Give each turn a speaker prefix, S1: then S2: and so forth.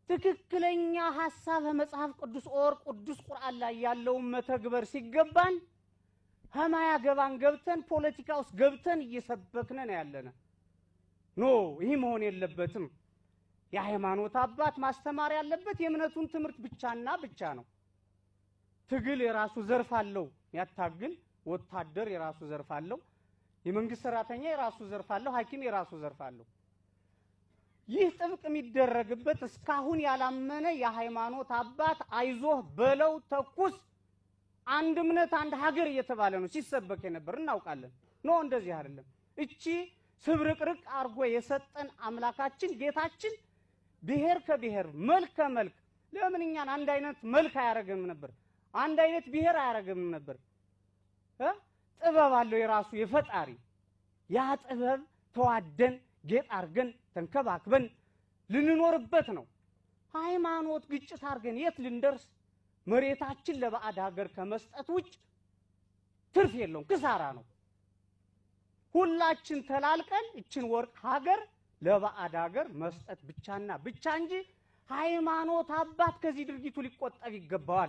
S1: ትክክለኛ ሐሳብ መጽሐፍ ቅዱስ or ቅዱስ ቁርአን ላይ ያለውን መተግበር ሲገባን ከማያገባን ገብተን ፖለቲካ ውስጥ ገብተን እየሰበክን ነው ያለነ። No፣ ይህ መሆን የለበትም። የሃይማኖት አባት ማስተማር ያለበት የእምነቱን ትምህርት ብቻና ብቻ ነው። ትግል የራሱ ዘርፍ አለው። ያታግል ወታደር የራሱ ዘርፍ አለው። የመንግስት ሰራተኛ የራሱ ዘርፍ አለው። ሐኪም የራሱ ዘርፍ አለው። ይህ ጥብቅ የሚደረግበት እስካሁን ያላመነ የሃይማኖት አባት አይዞህ በለው ተኩስ፣ አንድ እምነት አንድ ሀገር እየተባለ ነው ሲሰበክ የነበር እናውቃለን። No፣ እንደዚህ አይደለም። እቺ ስብርቅርቅ አርጎ የሰጠን አምላካችን ጌታችን ብሔር ከብሔር፣ መልክ ከመልክ ለምን እኛን አንድ አይነት መልክ አያረገንም ነበር? አንድ አይነት ብሔር አያረገንም ነበር? ጥበብ አለው የራሱ የፈጣሪ። ያ ጥበብ ተዋደን ጌጥ አርገን ተንከባክበን ልንኖርበት ነው። ሃይማኖት ግጭት አርገን የት ልንደርስ? መሬታችን ለባዕድ ሀገር ከመስጠት ውጭ ትርፍ የለውም፣ ክሳራ ነው። ሁላችን ተላልቀን እችን ወርቅ ሀገር ለባዕድ ሀገር መስጠት ብቻና ብቻ እንጂ ሃይማኖት አባት ከዚህ ድርጊቱ ሊቆጠብ ይገባዋል።